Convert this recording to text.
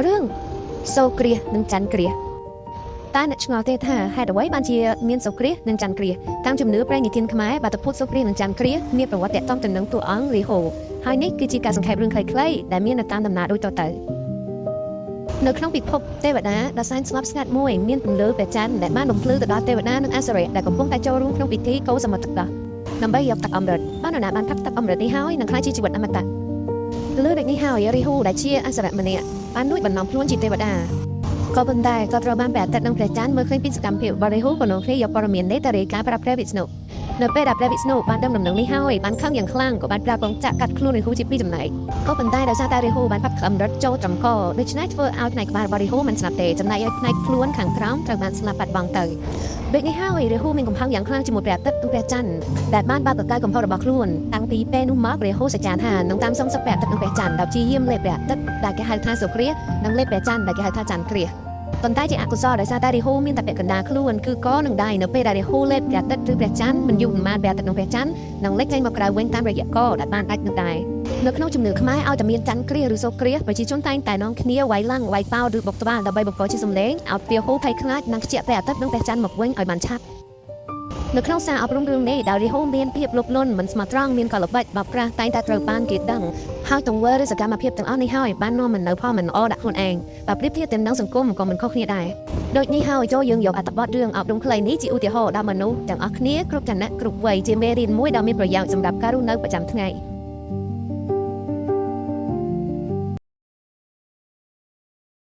រឿងសូរគ្រាសនិងច័ន្ទគ្រាសតើអ្នកឆ្ងល់ទេថាហេតុអ្វីបានជាមានសូរគ្រាសនិងច័ន្ទគ្រាសតាមជំនឿព្រេងនិទានខ្មែរបាតុភូតសូរគ្រាសនិងច័ន្ទគ្រាសមានប្រវត្តិទាក់ទងទៅនឹងតួអង្គរាហូហើយនេះគឺជាការសង្ខេបរឿងខ្លីៗដែលមាននៅតាមដំណើរដូចតទៅនៅក្នុងពិភពទេវតាដ៏សែនស្ងប់ស្ងាត់មួយមានពន្លឺព្រះច័ន្ទដែលបានបំភ្លឺទៅដល់ទេវតានិងអសុរៈដែលកំពុងតែចូលរួមក្នុងពិធីកូរសមុទ្រទឹកដោះដើម្បីយកទឹកអម្រឹតបាននរណាបានផឹកទឹកអម្រឹតនេះហើយនឹងក្លាយជាជីវិតអមតៈលើដូចនេះហើយរាហូដែលជាអសុរៈម្នាក់បានលួចបន្លំខ្លួនជាទេវតាក៏ប៉ុន្តែក៏ត្រូវបានព្រះអាទិត្យនិងព្រះច័ន្ទមើលឃើញពីសកម្មភាពរបស់រាហូក៏នាំគ្នាយកព័ត៌មាននេះទៅរាយការណ៍ប្រាប់ព្រះវិស្ណុនៅពេលដែលព្រះវិស្ណុបានដឹងដំណឹងនេះហើយបានខឹងយ៉ាងខ្លាំងក៏បានប្រើកងចក្រកាត់ខ្លួនរាហូជាពីរចំណែកក៏ប៉ុន្តែដោយសារតែរាហូបានផឹកអម្រឹតចូលត្រឹមកដូច្នេះធ្វើឲ្យផ្នែកក្បាលរបស់រាហូមិនស្លាប់ទេចំណែកឯផ្នែកខ្លួនខាងក្រោមត្រូវបានស្លាប់បាត់បង់ទៅដូចនេះហើយរាហូមានកំហឹងយ៉ាងខ្លាំងជាមួយព្រះអាទិត្យនិងព្រះច័ន្ទដែលបានបើកកាយកំហុសរបស់ខ្លួនតាំងពីពេលនោះមករាហូសច្ចាថានឹងតាមសងសឹកព្រះអាទិត្យនិងព្រះច័ន្ទដោយព្យាយាមលេបព្រះអាទិត្យដែលគេហៅថាសូគ្រាសនិងលេបព្រះច័ន្ទដែលគេហៅថាច័ន្ទគ្រាសប៉ុន្តែជាអកុសលដោយសារតែរាហូមានតែពាក់កណ្ដាលខ្លួនគឺកនិងដៃនៅពេលដែលរាហូលេបព្រះអាទិត្យឬព្រះច័ន្ទមិនយូរប៉ុន្មានព្រះអាទិត្យនិងព្រះច័ន្ទនឹងលេចចេញមកក្រៅវិញតាមរយៈកដែលបានដាច់នោះដែរនៅក្នុងជំនឿខ្មែរឲ្យតែមានច័ន្ទគ្រាសឬសូរគ្រាសប្រជាជនតែងតែនាំគ្នាវាយឡាំងវាយប៉ោឬបុកត្បាល់ដើម្បីបង្កជាសំឡេងឲ្យរាហូភ័យខ្លាចនិងខ្ជាក់ព្រះអាទិត្យនិងព្រះច័ន្ទមកវិញឲ្យបានឆាប់នៅក្នុងសារអប់រំរឿងនេះដែលរាហូមានភាពលុបលន់មិនស្មោះត្រង់មានកលបិចបោកប្រាស់តែងតែត្រូវបានគេដឹងហើយទង្វើឬសកម្មភាពទាំងអស់នេះហើយបាននាំមកនូវផលមិនល្អដាក់ខ្លួនឯងបើប្រៀបធៀបទៅនឹងសង្គមក៏មិនខុសគ្នាដែរដូចនេះហើយចូលយើងយកអត្ថបទរឿងអប់រំខ្លីនេះជាឧទាហរណ៍ដល់មនុស្សទាំងអស់គ្នាគ្រប់ឋានៈគ្រប់វ័យជាមេរៀនមួយដ៏មានប្រយោជន៍សម្រាប់ការរស់នៅប្រចាំថ្ងៃ។